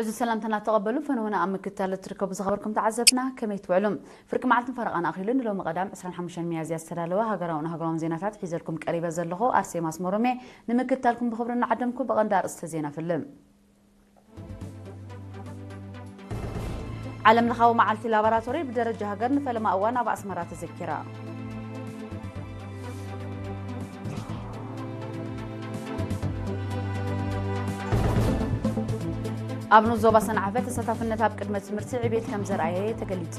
እዚ ሰላምታና ተቐበሉ። ፈነወና ኣብ ምክትታል እትርከቡ ዝኸበርኩም ተዓዘብትና ከመይ ትውዕሉ? ፍርቂ መዓልትን ፈረቓን ኣኺሉ ንሎሚ ቀዳም ዕስራን ሓሙሽተን ሚያዝያ ዝተዳለወ ሃገራውን ሃገራውን ዜናታት ሒዘልኩም ቀሪበ ዘለኹ ኣርሴማስ ሞሮሜ። ንምክትታልኩም ብኽብሪ እናዓደምኩ ብቐንዲ ኣርእስተ ዜና ፍልም። ዓለም ለኻዊ መዓልቲ ላቦራቶሪ ብደረጃ ሃገር ንፈለማ እዋን ኣብ ኣስመራ ተዘኪራ። ኣብ ንኡስ ዞባ ሰንዓፈ ተሳታፍነት ኣብ ቅድመ ትምህርቲ ዕቤት ከም ዘርኣየ ተገሊጹ።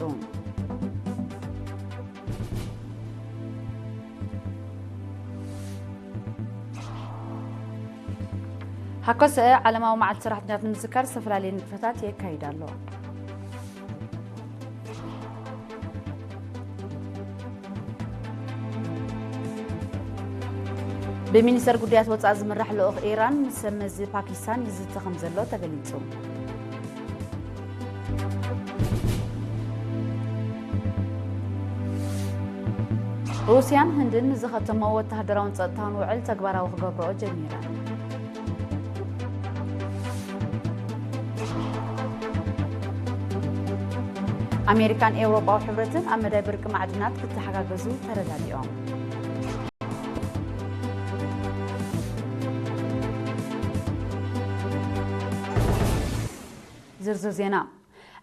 ሃኮሰ ዓለማዊ መዓልቲ ሰራሕተኛታት ንምዝካር ዝተፈላለዩ ንጥፈታት የካይድ ኣሎ። ብሚኒስተር ጉዳያት ወጻኢ ዝምራሕ ልኡኽ ኢራን ምስ ሰብ መዚ ፓኪስታን ይዝተ ከም ዘሎ ተገሊጹ። ሩስያን ህንድን ንዝኸተመዎ ወተሃደራውን ጸጥታውን ውዕል ተግባራዊ ክገብርኦ ጀሚረን። ኣሜሪካን ኤውሮጳዊ ሕብረትን ኣብ መዳይ ብርቂ ማዕድናት ክተሓጋገዙ ተረዳዲኦም። ዝርዝር ዜና።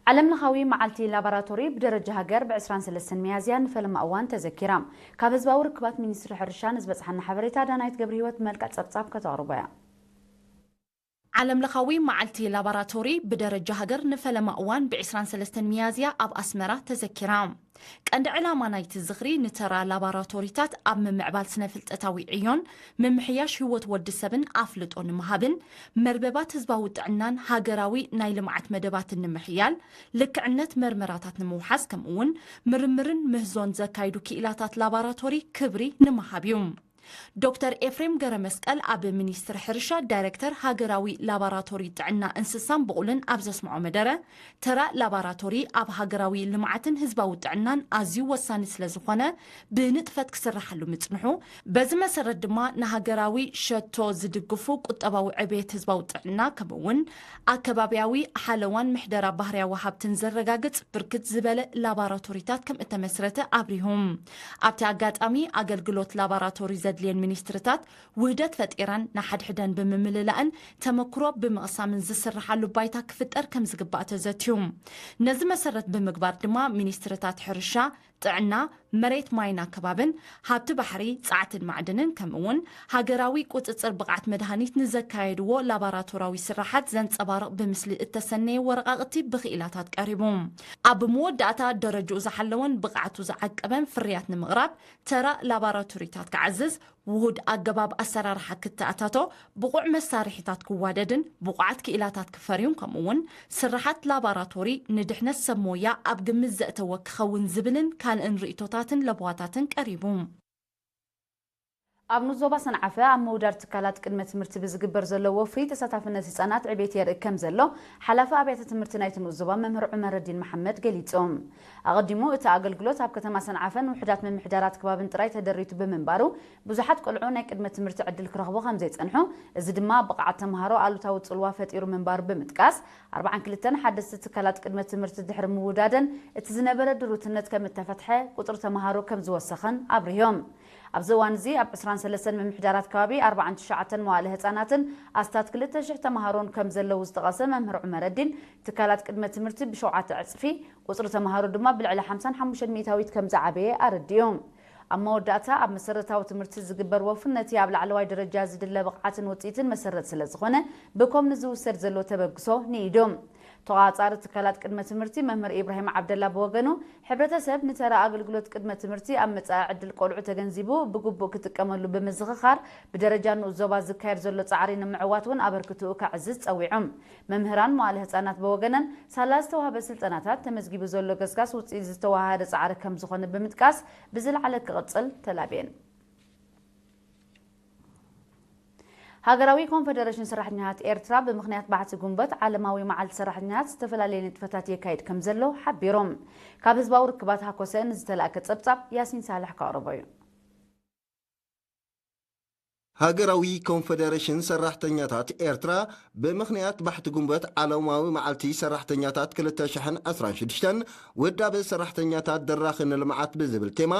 ዓለም ለኻዊ መዓልቲ ላቦራቶሪ ብደረጃ ሃገር ብ ዕስራን ሰለስተን ሚያዝያ ንፈለማ እዋን ተዘኪራ። ካብ ህዝባዊ ርክባት ሚኒስትሪ ሕርሻ ንዝበጽሓና ሓበሬታ ዳናይት ገብረ ህይወት ብመልክዕ ጸብጻብ ከተቕርቦ እያ። ዓለም ለኻዊ መዓልቲ ላቦራቶሪ ብደረጃ ሃገር ንፈለማ እዋን ብ ዕስራን ሰለስተን ሚያዝያ ኣብ ኣስመራ ተዘኪራ። ቀንዲ ዕላማ ናይቲ ዝኽሪ ንተራ ላቦራቶሪታት ኣብ ምምዕባል ስነ-ፍልጠታዊ ዕዮን ምምሕያሽ ህይወት ወዲ ሰብን ኣፍልጦ ንምሃብን መርበባት ህዝባዊ ጥዕናን ሃገራዊ ናይ ልምዓት መደባትን ንምሕያል፣ ልክዕነት መርመራታት ንምውሓስ፣ ከምኡ'ውን ምርምርን ምህዞን ዘካይዱ ክኢላታት ላቦራቶሪ ክብሪ ንምሃብ እዩ። ዶክተር ኤፍሬም ገረመስቀል ኣብ ሚኒስትሪ ሕርሻ ዳይሬክተር ሃገራዊ ላባራቶሪ ጥዕና እንስሳን ብቑልን ኣብ ዘስምዖ መደረ፣ ተራ ላባራቶሪ ኣብ ሃገራዊ ልምዓትን ህዝባዊ ጥዕናን ኣዝዩ ወሳኒ ስለ ዝኾነ ብንጥፈት ክስራሓሉ ምጽንሑ፣ በዚ መሰረት ድማ ንሃገራዊ ሸቶ ዝድግፉ ቁጠባዊ ዕብየት ህዝባዊ ጥዕና ከምኡ'ውን ኣከባብያዊ ሓለዋን ምሕደራ ባህርያዊ ሃብትን ዘረጋግጽ ብርክት ዝበለ ላባራቶሪታት ከም እተመስረተ ኣብሪሁ። ኣብቲ ኣጋጣሚ ኣገልግሎት ላባራቶሪ ዘድልየን ሚኒስትርታት ውህደት ፈጢረን ንሓድሕደን ብምምልላእን ተመክሮ ብምቕሳምን ዝስርሓሉ ባይታ ክፍጠር ከም ዝግባእ ተዘትዩ። ነዚ መሰረት ብምግባር ድማ ሚኒስትርታት ሕርሻ፣ ጥዕና፣ መሬት ማይን ኣከባብን፣ ሃብቲ ባሕሪ፣ ጸዓትን ማዕድንን ከምኡ'ውን ሃገራዊ ቁጽጽር ብቕዓት መድሃኒት ንዘካየድዎ ላባራቶራዊ ስራሓት ዘንጸባርቕ ብምስሊ እተሰነየ ወረቓቕቲ ብክኢላታት ቀሪቡ። ኣብ መወዳእታ ደረጅኡ ዝሓለወን ብቕዓቱ ዝዓቀበን ፍርያት ንምቕራብ ተራ ላባራቶሪታት ክዓዝዝ፣ ውሁድ ኣገባብ ኣሰራርሓ ክተኣታቶ፣ ብቑዕ መሳርሒታት ክዋደድን ብቑዓት ክኢላታት ክፈርዩን ከምኡ'ውን ስርሓት ላባራቶሪ ንድሕነት ሰብ ሞያ ኣብ ግምት ዘእተወ ክኸውን ዝብልን ካልእን ርእይቶታትን ለበዋታትን ቀሪቡ። ኣብ ንኡስ ዞባ ሰንዓፈ ኣብ ምውዳድ ትካላት ቅድመ ትምህርቲ ብዝግበር ዘሎ ወፍሪ ተሳታፍነት ህጻናት ዕቤት የርኢ ከም ዘሎ ሓላፊ ኣብያተ ትምህርቲ ናይቲ ንኡስ ዞባ መምህር ዑመረዲን መሓመድ ገሊጾም። ኣቐዲሙ እቲ ኣገልግሎት ኣብ ከተማ ሰንዓፈን ውሑዳት ምምሕዳራት ከባብን ጥራይ ተደሪቱ ብምንባሩ ብዙሓት ቆልዑ ናይ ቅድመ ትምህርቲ ዕድል ክረኽቡ ከም ዘይጸንሑ፣ እዚ ድማ ብቕዓት ተምሃሮ ኣሉታዊ ጽልዋ ፈጢሩ ምንባሩ ብምጥቃስ፣ ኣርባዓን ክልተን ሓደስቲ ትካላት ቅድመ ትምህርቲ ድሕሪ ምውዳደን እቲ ዝነበረ ድሩትነት ከም እተፈትሐ ቁጽሪ ተምሃሮ ከም ዝወሰኸን ኣብሪሆም። ኣብዚ እዋን እዚ ኣብ ዕስራን ሰለስተን ምምሕዳራት ከባቢ ኣርባዓን ትሽዓተን መዋእለ ህጻናትን ኣስታት ክልተ ሽሕ ተምሃሮን ከም ዘለዉ ዝጠቐሰ መምህር ዑመረዲን፣ ትካላት ቅድመ ትምህርቲ ብሸውዓተ ዕጽፊ፣ ቁጽሪ ተምሃሮ ድማ ብልዕሊ ሓምሳን ሓሙሽተን ሚእታዊት ከም ዝዓበየ ኣረዲኡ። ኣብ መወዳእታ ኣብ መሰረታዊ ትምህርቲ ዝግበር ወፍሪ ነቲ ኣብ ላዕለዋይ ደረጃ ዝድለ ብቕዓትን ውጽኢትን መሰረት ስለ ዝኾነ ብኮምኒ ዝውሰድ ዘሎ ተበግሶ ንኢዱ። ተቖጻጻሪ ትካላት ቅድመ ትምህርቲ መምህር ኢብራሂም ዓብደላ ብወገኑ፣ ሕብረተሰብ ንተራ ኣገልግሎት ቅድመ ትምህርቲ ኣብ መጻኢ ዕድል ቆልዑ ተገንዚቡ ብግቡእ ክጥቀመሉ ብምዝኽኻር፣ ብደረጃ ንኡስ ዞባ ዝካየድ ዘሎ ጻዕሪ ንምዕዋት እውን ኣበርክትኡ ከዕዝዝ ጸዊዑ። መምህራን መዋእለ ህጻናት ብወገነን፣ ሳላ ዝተዋህበ ስልጠናታት ተመዝጊቡ ዘሎ ገስጋስ ውጽኢት ዝተዋሃደ ጻዕሪ ከም ዝኾነ ብምጥቃስ፣ ብዝለዓለ ክቕጽል ተላብየን። ሃገራዊ ኮንፈደሬሽን ሰራሕተኛታት ኤርትራ ብምኽንያት በዓቲ ጉንበት ዓለማዊ መዓልቲ ሰራሕተኛታት ዝተፈላለየ ንጥፈታት የካይድ ከም ዘሎ ሓቢሮም። ካብ ህዝባዊ ርክባት ሃኮሰ ንዝተላእከ ጸብጻብ ያሲን ሳልሕ ከቕርቦ እዩ። ሃገራዊ ኮንፈደሬሽን ሰራሕተኛታት ኤርትራ ብምኽንያት ባሕቲ ጉንበት ዓለማዊ መዓልቲ ሰራሕተኛታት ክልተ ሽሕን ዕስራን ሽዱሽተን ውዳበ ሰራሕተኛታት ድራኺ ንልምዓት ብዝብል ቴማ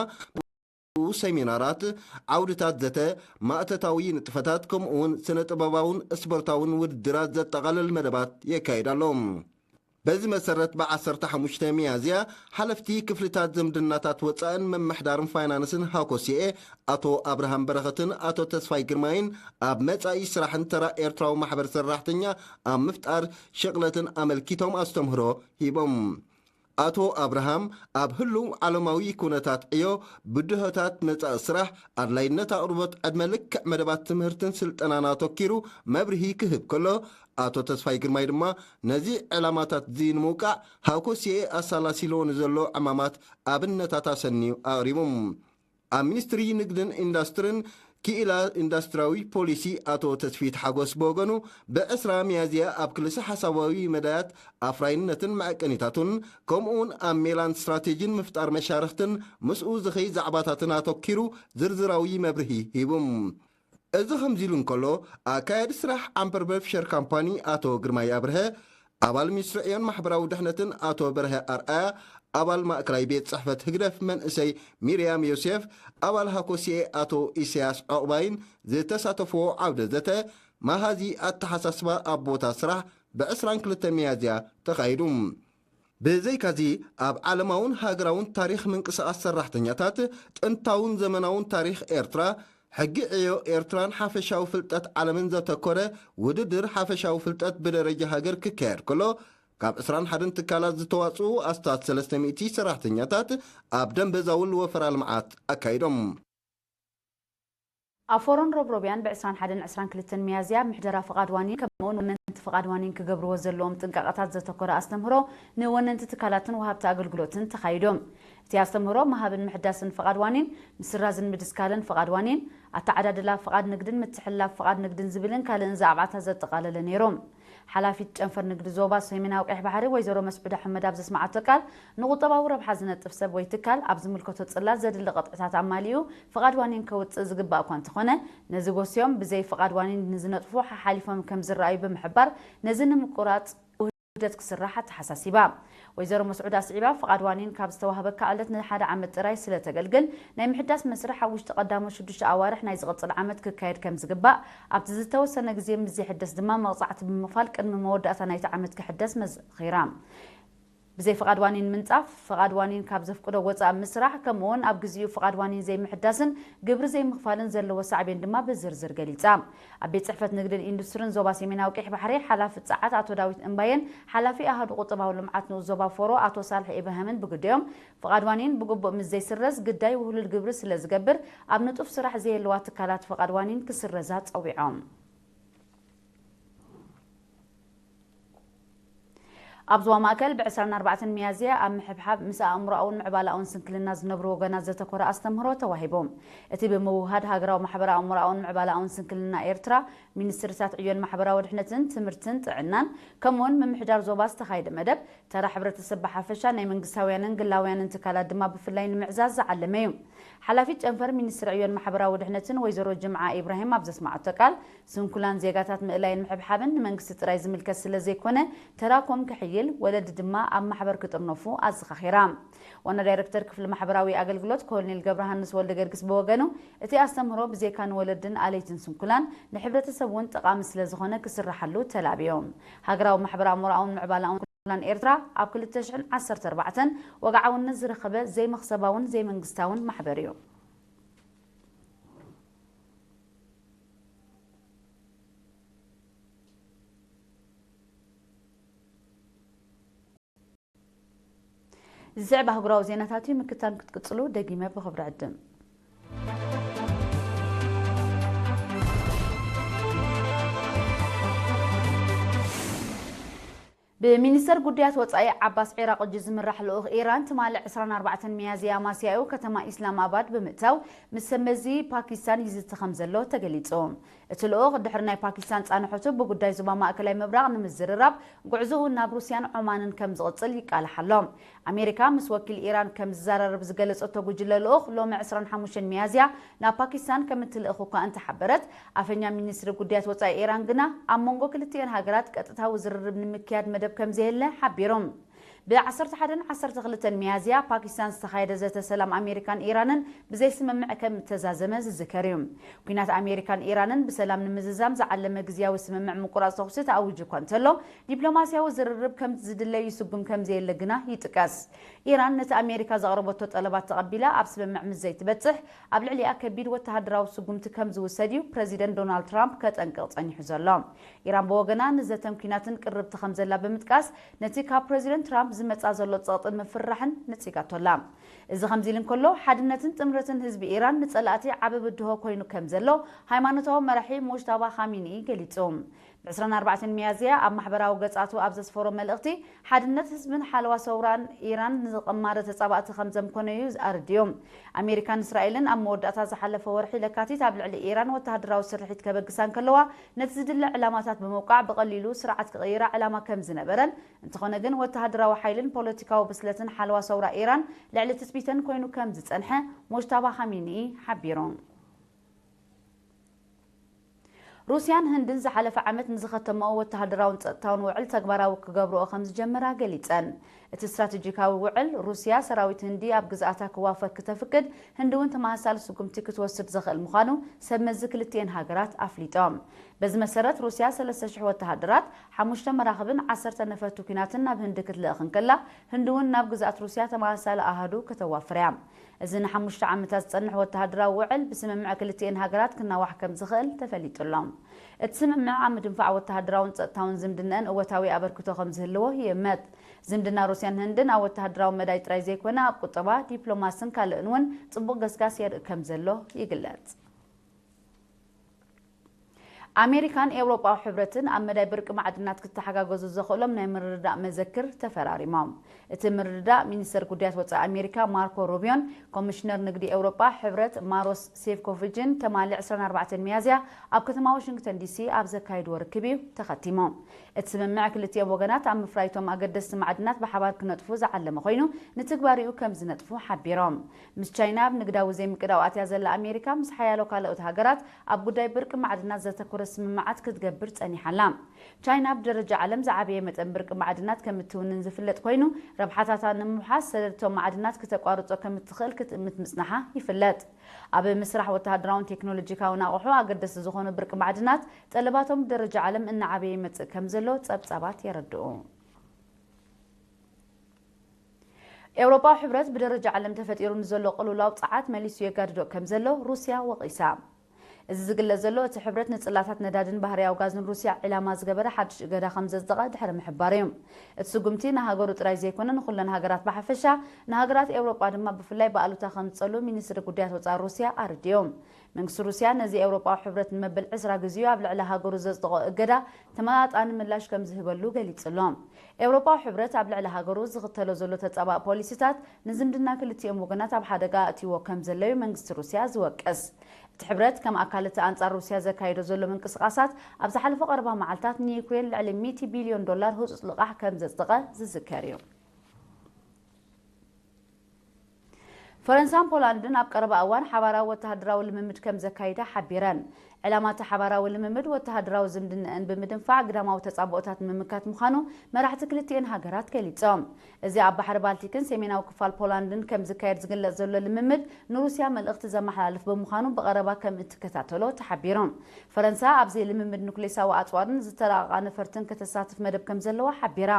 ሰሚናራት፣ ዓውድታት ዘተ፣ ማእተታዊ ንጥፈታት ከምኡውን ስነ ጥበባውን ስፖርታውን ውድድራት ዘጠቓልል መደባት የካይድ ኣሎ። በዚ መሰረት ብ15 ሚያዝያ ሓለፍቲ ክፍልታት ዝምድናታት ወፃእን ምምሕዳርን ፋይናንስን ሃኮሲኤ ኣቶ ኣብርሃም በረኸትን ኣቶ ተስፋይ ግርማይን ኣብ መፃኢ ስራሕን ተራ ኤርትራዊ ማሕበር ሰራሕተኛ ኣብ ምፍጣር ሽቕለትን ኣመልኪቶም ኣስተምህሮ ሂቦም። ኣቶ ኣብርሃም ኣብ ህሉው ዓለማዊ ኩነታት ዕዮ ብድሆታት መፃኢ ስራሕ ኣድላይነት ኣቕርቦት ዕድመ ልክዕ መደባት ትምህርትን ስልጠናን ኣተኪሩ መብርሂ ክህብ ከሎ ኣቶ ተስፋይ ግርማይ ድማ ነዚ ዕላማታት እዚ ንምውቃዕ ሃኮሲኤ ኣሳላሲልዎ ንዘሎ ዕማማት ኣብነታት ኣሰንዩ ኣቕሪቡ። ኣብ ሚኒስትሪ ንግድን ኢንዱስትርን ክኢላ ኢንዱስትሪያዊ ፖሊሲ ኣቶ ተስፊት ሓጎስ ብወገኑ ብ20 ሚያዝያ ኣብ ክልሰ ሓሳባዊ መዳያት ኣፍራይነትን መዐቀኒታቱን ከምኡውን ኣብ ሜላን ስትራቴጂን ምፍጣር መሻርክትን ምስኡ ዝኸይ ዛዕባታትን ኣተኪሩ ዝርዝራዊ መብርሂ ሂቡ። እዚ ከምዚ ኢሉ እንከሎ ኣካያዲ ስራሕ ኣምበርበብ ሸር ካምፓኒ ኣቶ ግርማይ ኣብርሀ ኣባል ሚኒስትሪ ዕዮን ማሕበራዊ ድሕነትን ኣቶ በርሀ ኣርኣያ ኣባል ማእከላይ ቤት ጽሕፈት ህግደፍ መንእሰይ ሚርያም ዮሴፍ ኣባል ሃኮሲኤ ኣቶ ኢሳያስ ዑቕባይን ዝተሳተፍዎ ዓውደ ዘተ መሃዚ ኣተሓሳስባ ኣብ ቦታ ስራሕ ብ22 ሚያዝያ ተኻይዱ። ብዘይካዚ ኣብ ዓለማውን ሃገራውን ታሪኽ ምንቅስቓስ ሰራሕተኛታት ጥንታውን ዘመናውን ታሪኽ ኤርትራ ሕጊ ዕዮ ኤርትራን ሓፈሻዊ ፍልጠት ዓለምን ዘተኮረ ውድድር ሓፈሻዊ ፍልጠት ብደረጃ ሃገር ክካየድ ከሎ ካብ ዕስራን ሓደን ትካላት ዝተዋፅኡ ኣስታት ሰለስተ ሚእቲ ሰራሕተኛታት ኣብ ደንበዛውል ወፈራ ልምዓት ኣካይዶም። ኣብ ፎሮን ሮብሮብያን ብ21 22 ሚያዝያ ምሕደራ ፍቓድ ዋኒን ከምኡውን ወነንቲ ፍቓድ ዋኒን ክገብርዎ ዘለዎም ጥንቃቐታት ዘተኮረ ኣስተምህሮ ንወነንቲ ትካላትን ወሃብቲ ኣገልግሎትን ተኻይዶም። እቲ ኣስተምህሮ መሃብን ምሕዳስን ፍቓድ ዋኒን፣ ምስራዝን ምድስካልን ፍቓድ ዋኒን፣ ኣተዓዳድላ ፍቓድ ንግድን ምትሕልላፍ ፍቓድ ንግድን ዝብልን ካልእን ዛዕባታት ዘጠቓለለ ነይሮም። ሓላፊት ጨንፈር ንግዲ ዞባ ሰሜናዊ ቀይሕ ባሕሪ ወይዘሮ መስዑድ ኣሕመድ ኣብ ዘስማዓቶ ቃል፣ ንቁጠባዊ ረብሓ ዝነጥፍ ሰብ ወይ ትካል ኣብ ዝምልከቶ ጽላት ዘድሊ ቅጥዕታት ኣማሊኡ ፍቓድ ዋኒን ከውጽእ ዝግባእ እኳ እንተኾነ፣ ነዚ ጎስዮም ብዘይ ፍቓድ ዋኒን ንዝነጥፉ ሓሓሊፎም ከም ዝረኣዩ ብምሕባር፣ ነዚ ንምቁራጽ ውህደት ክስራሕ ኣተሓሳሲባ። ወይዘሮ መስዑድ ኣስዒባ፣ ፍቓድ ዋኒን ካብ ዝተዋህበካ ዕለት ንሓደ ዓመት ጥራይ ስለ ተገልግል፣ ናይ ምሕዳስ መስርሕ ኣብ ውሽጢ ቀዳሞት ሽዱሽተ ኣዋርሕ ናይ ዝቕጽል ዓመት ክካየድ ከም ዝግባእ፣ ኣብቲ ዝተወሰነ ግዜ ምስ ዘይሕደስ ድማ መቕጻዕቲ ብምኽፋል ቅድሚ መወዳእታ ናይቲ ዓመት ክሕደስ መዘኺራ። ብዘይ ፍቓድ ዋኒን ምንጻፍ፣ ፍቓድ ዋኒን ካብ ዘፍቅዶ ወጻኢ ምስራሕ፣ ከምኡውን ኣብ ግዚኡ ፍቓድ ዋኒን ዘይምሕዳስን ግብሪ ዘይምኽፋልን ዘለዎ ሳዕቤን ድማ ብዝርዝር ገሊጻ። ኣብ ቤት ጽሕፈት ንግድን ኢንዱስትርን ዞባ ሰሜናዊ ቀይሕ ባሕሪ ሓላፊ ጸዓት ኣቶ ዳዊት እምባየን ሓላፊ ኣሃዱ ቁጠባዊ ልምዓት ንኡስ ዞባ ፎሮ ኣቶ ሳልሕ ኢብራሂምን ብግዲኦም፣ ፍቓድ ዋኒን ብግቡእ ምስ ዘይስረዝ ግዳይ ውህሉል ግብሪ ስለ ዝገብር፣ ኣብ ንጡፍ ስራሕ ዘየለዋ ትካላት ፍቓድ ዋኒን ክስረዛ ጸዊዖም። ኣብ ዞባ ማእከል ብ24 ሚያዝያ ኣብ ምሕብሓብ ምስ ኣእምሮኣውን ምዕባላኣውን ስንክልና ዝነብሩ ወገናት ዘተኮረ ኣስተምህሮ ተዋሂቡ። እቲ ብምውህሃድ ሃገራዊ ማሕበረ ኣእምሮኣውን ምዕባላኣውን ስንክልና ኤርትራ፣ ሚኒስትሪታት ዕዮን ማሕበራዊ ድሕነትን ትምህርትን ጥዕናን ከምኡውን ምምሕዳር ዞባ ዝተኻየደ መደብ፣ ተራ ሕብረተሰብ ብሓፈሻ ናይ መንግስታውያንን ግላውያንን ትካላት ድማ ብፍላይ ንምዕዛዝ ዝዓለመ እዩ። ሓላፊት ጨንፈር ሚኒስትሪ ዕዮን ማሕበራዊ ድሕነትን ወይዘሮ ጅምዓ ኢብራሂም ኣብ ዘስማዓቶ ቃል፣ ስንኩላን ዜጋታት ምእላይን ምሕብሓብን ንመንግስቲ ጥራይ ዝምልከት ስለ ዘይኮነ፣ ተራኮም ክሕይል፣ ወለዲ ድማ ኣብ ማሕበር ክጥርነፉ ኣዘኻኺራ። ዋና ዳይረክተር ክፍሊ ማሕበራዊ ኣገልግሎት ኮሎኔል ገብረሃንስ ወልደገርግስ ብወገኑ፣ እቲ ኣስተምህሮ ብዘይካ ንወለድን ኣለይትን ስንኩላን ንሕብረተሰብ እውን ጠቓሚ ስለ ዝኾነ ክስራሓሉ ተላብዮም። ሃገራዊ ማሕበረ ኣእምሮኣውን ምዕባላኣውን ስንኩላን ኤርትራ ኣብ ክልተ ሽሕን ዓሰርተ ኣርባዕተን ወግዓውነት ዝረኸበ ዘይመኽሰባውን ዘይመንግስታውን ማሕበር እዩ። ዝስዕብ ኣህጉራዊ ዜናታት እዩ። ምክታል ክትቅጽሉ ደጊመ ብኽብሪ ዕድም። ብሚኒስተር ጉዳያት ወጻኢ ዓባስ ዒራቕጂ ዝምራሕ ልኡኽ ኢራን ትማሊ ዕስራን ኣርባዕተን ሚያዝያ ኣማስያኡ ከተማ ኢስላም ኣባድ ብምእታው ምስ ሰብ መዚ ፓኪስታን ይዝቲ ከም ዘሎ ተገሊጹ። እቲ ልኡኽ ድሕሪ ናይ ፓኪስታን ጻንሖቱ ብጉዳይ ዞባ ማእከላይ ምብራቕ ንምዝርራብ ጉዕዞኡ ናብ ሩስያን ዖማንን ከም ዝቕጽል ይቃላሕ ኣሎ። ኣሜሪካ ምስ ወኪል ኢራን ከም ዝዘራረብ ዝገለጸቶ ጉጅለ ልኡኽ፣ ሎሚ ዕስራን ሓሙሽተን ሚያዝያ ናብ ፓኪስታን ከም እትልእኽ እኳ እንተሓበረት፣ ኣፈኛ ሚኒስትሪ ጉዳያት ወጻኢ ኢራን ግና ኣብ መንጎ ክልቲኤን ሃገራት ቀጥታዊ ዝርርብ ንምክያድ መደብ ከም ዘየለ ሓቢሮም። ብ ዓሰርተ ሓደን ዓሰርተ ክልተን ሚያዝያ ፓኪስታን ዝተኻየደ ዘተ ሰላም ኣሜሪካን ኢራንን ብዘይስምምዕ ከም እተዛዘመ ዝዝከር እዩ። ኲናት ኣሜሪካን ኢራንን ብሰላም ንምዝዛም ዝዓለመ ግዝያዊ ስምምዕ ምቁራጽ ተኹሲ ተኣዊጁ እኳ እንተሎ፣ ዲፕሎማስያዊ ዝርርብ ከም ዝድለ ይስጉም ከም ዘየለ ግና ይጥቀስ። ኢራን ነቲ ኣሜሪካ ዘቕረበቶ ጠለባት ተቐቢላ ኣብ ስምምዕ ምስ ዘይትበጽሕ፣ ኣብ ልዕሊኣ ከቢድ ወተሃደራዊ ስጉምቲ ከም ዝውሰድ እዩ ፕረዚደንት ዶናልድ ትራምፕ ከጠንቅቕ ጸኒሑ ዘሎ። ኢራን ብወገና ንዘተን ኲናትን ቅርብቲ ከም ዘላ ብምጥቃስ፣ ነቲ ካብ ፕረዚደንት ትራምፕ ዝመጻ ዘሎ ጸቕጥን ምፍርራሕን ነጺጋቶ ኣላ። እዚ ከምዚ ኢሉ እንከሎ፣ ሓድነትን ጥምረትን ህዝቢ ኢራን ንጸላእቲ ዓቢ ብድሆ ኮይኑ ከም ዘሎ ሃይማኖታዊ መራሒ ሙጅታባ ካሚኒ ገሊጹ። ብ ዕስራን ኣርባዕተን ሚያዝያ ኣብ ማሕበራዊ ገጻቱ ኣብ ዘስፈሮ መልእኽቲ፣ ሓድነት ህዝብን ሓለዋ ሰውራን ኢራን ንቐማረ ተጻባእቲ ከም ዘምኮነ እዩ ኣረዲኡ። ኣሜሪካን እስራኤልን ኣብ መወዳእታ ዝሓለፈ ወርሒ ለካቲት ኣብ ልዕሊ ኢራን ወተሃደራዊ ስርሒት ከበግሳ እንከለዋ፣ ነቲ ዝድለ ዕላማታት ብምውቃዕ ብቐሊሉ ስርዓት ክቕይራ ዕላማ ከም ዝነበረን፣ እንተኾነ ግን ወተሃደራዊ ሓይልን ፖለቲካዊ ብስለትን ሓለዋ ሰውራ ኢራን ልዕሊ ትጽቢተን ኮይኑ ከም ዝጸንሐ ሙጅታባ ካሚኒ ሓቢሩ። ሩስያን ህንድን ዝሓለፈ ዓመት ንዝኸተመኦ ወተሃደራውን ጸጥታውን ውዕል ተግባራዊ ክገብርኦ ከም ዝጀመራ ገሊጸን። እቲ ስትራቴጂካዊ ውዕል፣ ሩስያ ሰራዊት ህንዲ ኣብ ግዝኣታ ክዋፈር ክተፍቅድ፣ ህንዲ እውን ተመሳሳሊ ስጉምቲ ክትወስድ ዘኽእል ምዃኑ ሰብ መዚ ክልቲኤን ሃገራት ኣፍሊጦም። በዚ መሰረት፣ ሩስያ ሰለስተ ሽሕ ወተሃደራት፣ ሓሙሽተ መራኽብን ዓሰርተ ነፈርቲ ኲናትን ናብ ህንዲ ክትልእኽ እንከላ፣ ህንዲ እውን ናብ ግዝኣት ሩስያ ተመሳሳሊ ኣሃዱ ከተዋፍር እያ። እዚ ንሓሙሽተ ዓመታት ዝጸንሕ ወተሃደራዊ ውዕል ብስምምዕ ክልቲኤን ሃገራት ክናዋሕ ከም ዝኽእል ተፈሊጡ ኣሎ። እቲ ስምምዕ ኣብ ምድንፋዕ ወተሃደራውን ጸጥታውን ዝምድናኣን እወታዊ ኣበርክቶ ከም ዝህልዎ ይእመት። ዝምድና ሩስያን ህንድን ኣብ ወተሃደራዊ መዳይ ጥራይ ዘይኮነ፣ ኣብ ቁጠባ፣ ዲፕሎማስን ካልእን እውን ጽቡቕ ገስጋስ የርኢ ከም ዘሎ ይግለጽ። ኣሜሪካን ኤውሮጳዊ ሕብረትን ኣብ መዳይ ብርቂ ማዕድናት ክተሓጋገዙ ዘኽእሎም ናይ ምርድዳእ መዘክር ተፈራሪሞም። እቲ ምርድዳእ፣ ሚኒስተር ጉዳያት ወጻኢ ኣሜሪካ ማርኮ ሩቢዮን ኮሚሽነር ንግዲ ኤውሮጳ ሕብረት ማሮስ ሴፍኮቪችን፣ ትማሊ ዕስራን ኣርባዕተን ሚያዝያ ኣብ ከተማ ዋሽንግተን ዲሲ ኣብ ዘካየድዎ ርክብ እዩ ተኸቲሙ። እቲ ስምምዕ፣ ክልቲኦም ወገናት ኣብ ምፍራይቶም ኣገደስቲ ማዕድናት ብሓባር ክነጥፉ ዝዓለመ ኮይኑ፣ ንትግባሪኡ ከም ዝነጥፉ ሓቢሮም። ምስ ቻይና ኣብ ንግዳዊ ዘይምቅዳው ኣትያ ዘላ ኣሜሪካ፣ ምስ ሓያሎ ካልኦት ሃገራት ኣብ ጉዳይ ብርቂ ማዕድናት ዘተኮረ ስምምዓት ክትገብር ጸኒሓ ኣላ። ቻይና ብደረጃ ዓለም ዝዓበየ መጠን ብርቂ ማዕድናት ከም እትውንን ዝፍለጥ ኮይኑ፣ ረብሓታታ ንምውሓስ ሰደድቶም ማዕድናት ክተቋርጾ ከም እትኽእል ክትእምት ምጽናሓ ይፍለጥ። ኣብ ምስራሕ ወተሃደራውን ቴክኖሎጂካውን ኣቑሑ ኣገደስቲ ዝኾኑ ብርቂ ማዕድናት፣ ጠለባቶም ብደረጃ ዓለም እናዓበየ ይመጽእ ከም ዘሎ ጸብጻባት የረድኡ። ኤውሮጳዊ ሕብረት ብደረጃ ዓለም ተፈጢሩ ንዘሎ ቅልውላው ጸዓት መሊሱ የጋድዶ ከም ዘሎ ሩስያ ወቒሳ። እዚ ዝግለጽ ዘሎ፣ እቲ ሕብረት ንጽላታት ነዳድን ባህርያዊ ጋዝን ሩስያ ዒላማ ዝገበረ ሓድሽ እገዳ ከም ዘጽደቐ ድሕሪ ምሕባር እዩ። እቲ ስጉምቲ ንሃገሩ ጥራይ ዘይኮነ፣ ንኹለን ሃገራት ብሓፈሻ፣ ንሃገራት ኤውሮጳ ድማ ብፍላይ ብኣሉታ ከም ዝጸልኡ ሚኒስትሪ ጉዳያት ወጻኢ ሩስያ ኣረዲኡ። መንግስቲ ሩስያ ነዚ ኤውሮጳዊ ሕብረት ንመበል ዕስራ ግዜኡ ኣብ ልዕሊ ሃገሩ ዘጽደቖ እገዳ ተመጣጣኒ ምላሽ ከም ዝህበሉ ገሊጹ ኣሎ። ኤውሮጳዊ ሕብረት ኣብ ልዕሊ ሃገሩ ዝኽተሎ ዘሎ ተጻባእ ፖሊሲታት ንዝምድና ክልቲኦም ወገናት ኣብ ሓደጋ ኣእትይዎ ከም ዘሎ እዩ መንግስቲ ሩስያ ዝወቅስ። እቲ ሕብረት ከም ኣካል እቲ ኣንጻር ሩስያ ዘካይዶ ዘሎ ምንቅስቓሳት፣ ኣብ ዝሓለፈ ቀረባ መዓልታት ንዩክሬን ልዕሊ ሚእቲ ቢልዮን ዶላር ህጹጽ ልቓሕ ከም ዘጽደቐ ዝዝከር እዩ። ፈረንሳን ፖላንድን ኣብ ቀረባ እዋን ሓባራዊ ወተሃደራዊ ልምምድ ከም ዘካይዳ ሓቢረን። ዕላማ እቲ ሓባራዊ ልምምድ፣ ወተሃደራዊ ዝምድናኣን ብምድንፋዕ ግዳማዊ ተጻብኦታት ንምምካት ምዃኑ መራሕቲ ክልቲኤን ሃገራት ገሊጾም። እዚ ኣብ ባሕሪ ባልቲክን ሰሜናዊ ክፋል ፖላንድን ከም ዝካየድ ዝግለጽ ዘሎ ልምምድ፣ ንሩስያ መልእኽቲ ዘመሓላልፍ ብምዃኑ ብቐረባ ከም እትከታተሎ ተሓቢሩ። ፈረንሳ ኣብዚ ልምምድ ኑክሌሳዊ ኣጽዋርን ዝተራቐቓ ነፈርትን ከተሳትፍ መደብ ከም ዘለዋ ሓቢራ።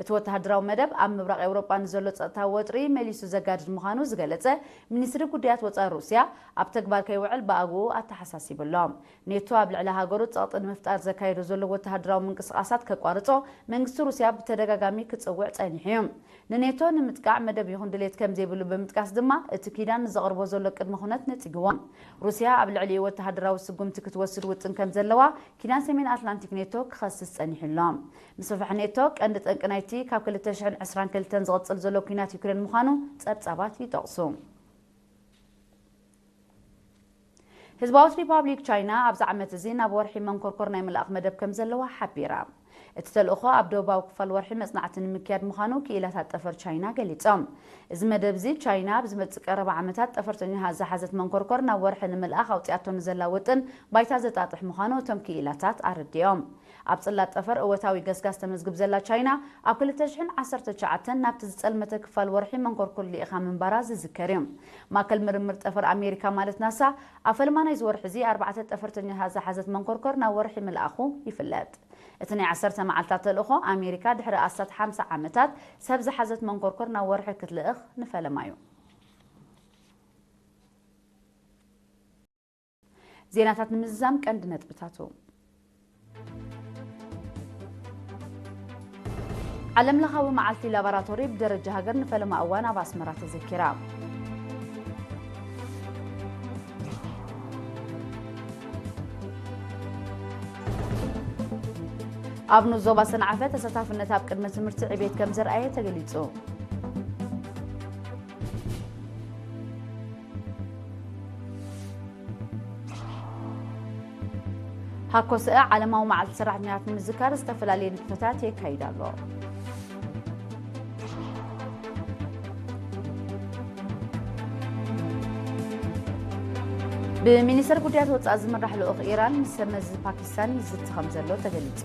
እቲ ወተሃደራዊ መደብ፣ ኣብ ምብራቕ ኤውሮጳ ንዘሎ ጸጥታዊ ወጥሪ መሊሱ ዘጋድድ ምዃኑ ዝገለጸ ሚኒስትሪ ጉዳያት ወጻኢ ሩስያ፣ ኣብ ተግባር ከይውዕል ብኣግኡ ኣተሓሳሲቡ ኣሎ። ኔቶ ኣብ ልዕሊ ሃገሩ ጸቕጢ ንምፍጣር ዘካየዶ ዘሎ ወተሃደራዊ ምንቅስቓሳት ከቋርጾ መንግስቲ ሩስያ ብተደጋጋሚ ክጽውዕ ጸኒሑ እዩ። ንኔቶ ንምጥቃዕ መደብ ይኹን ድሌት ከም ዘይብሉ ብምጥቃስ ድማ፣ እቲ ኪዳን ንዘቕርቦ ዘሎ ቅድመ ኩነት ነጺግዎ። ሩስያ ኣብ ልዕሊኡ ወተሃደራዊ ስጉምቲ ክትወስድ ውጥን ከም ዘለዋ ኪዳን ሰሜን ኣትላንቲክ ኔቶ ክኸስስ ጸኒሑ ኣሎ። ምስፍሕፋሕ ኔቶ ቀንዲ ጠንቂ ናይቲ ካብ ክልተ ሽሕን ዕስራን ክልተን ዝቕጽል ዘሎ ኲናት ዩክሬን ምዃኑ ጸብጻባት ይጠቕሱ። ህዝባዊት ሪፓብሊክ ቻይና ኣብዚ ዓመት እዚ ናብ ወርሒ መንኮርኮር ናይ ምልኣኽ መደብ ከም ዘለዋ ሓቢራ። እቲ ተልእኾ ኣብ ደቡባዊ ክፋል ወርሒ መጽናዕቲ ንምክያድ ምዃኑ ክኢላታት ጠፈር ቻይና ገሊጾም። እዚ መደብ እዚ ቻይና ኣብ ዝመጽእ ቀረባ ዓመታት ጠፈርተኛታት ዝሓዘት መንኮርኮር ናብ ወርሒ ንምልኣኽ ኣውጺኣቶ ንዘላ ውጥን ባይታ ዘጣጥሕ ምዃኑ እቶም ክኢላታት ኣረዲኦም። ኣብ ጽላት ጠፈር እወታዊ ገስጋስ ተመዝግብ ዘላ ቻይና፣ ኣብ ክልተ ሽሕን ዓሰርተ ትሽዓተን ናብቲ ዝጸልመተ ክፋል ወርሒ መንኮርኮር ልኢኻ ምንባራ ዝዝከር እዩ። ማእከል ምርምር ጠፈር ኣሜሪካ ማለት ናሳ፣ ኣብ ፈለማ ናይዚ ወርሒ እዚ ኣርባዕተ ጠፈርተኛታት ዝሓዘት መንኮርኮር ናብ ወርሒ ምልኣኹ ይፍለጥ። እቲ ናይ ዓሰርተ መዓልታት ተልእኾ ኣሜሪካ ድሕሪ ኣስታት ሓምሳ ዓመታት ሰብ ዝሓዘት መንኮርኮር ናብ ወርሒ ክትልእኽ ንፈለማ እዩ። ዜናታት ንምዝዛም ቀንዲ ነጥብታቱ። ዓለም ለኻዊ መዓልቲ ላቦራቶሪ ብደረጃ ሃገር ንፈለማ እዋን ኣብ ኣስመራ ተዘኪራ። ኣብ ንኡስ ዞባ ሰንዓፈ ተሳታፍነት ኣብ ቅድመ ትምህርቲ ዕቤት ከም ዘርኣየ ተገሊጹ። ሃኮሰአ ዓለማዊ መዓልቲ ሰራሕተኛታት ንምዝካር ዝተፈላለየ ንጥፈታት የካይድ ኣሎ። ብሚኒስተር ጉዳያት ወጻኢ ዝምራሕ ልኡኽ ኢራን ምስ ሰብ መዚ ፓኪስታን ይዝቲ ከም ዘሎ ተገሊጹ።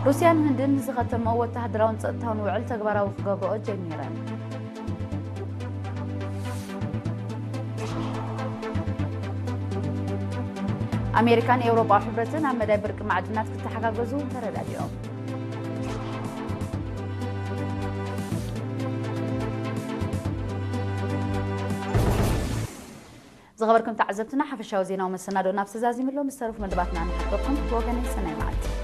ሩስያን ህንድን ንዝኸተምኦ ወተሃደራውን ጸጥታውን ውዕል ተግባራዊ ክገብርኦ ጀሚረን። ኣሜሪካን ኤውሮጳዊ ሕብረትን ኣብ መዳይ ብርቂ ማዕድናት ክተሓጋገዙ ተረዳዲኦም። ዝኸበርኩም ተዓዘብትና፣ ሓፈሻዊ ዜናዊ መሰናዶ ናብ ተዛዚሙ ኣሎ። ምስ ተረፉ መደባትና ንሓበርኩም። ብወገነይ ሰናይ መዓልቲ።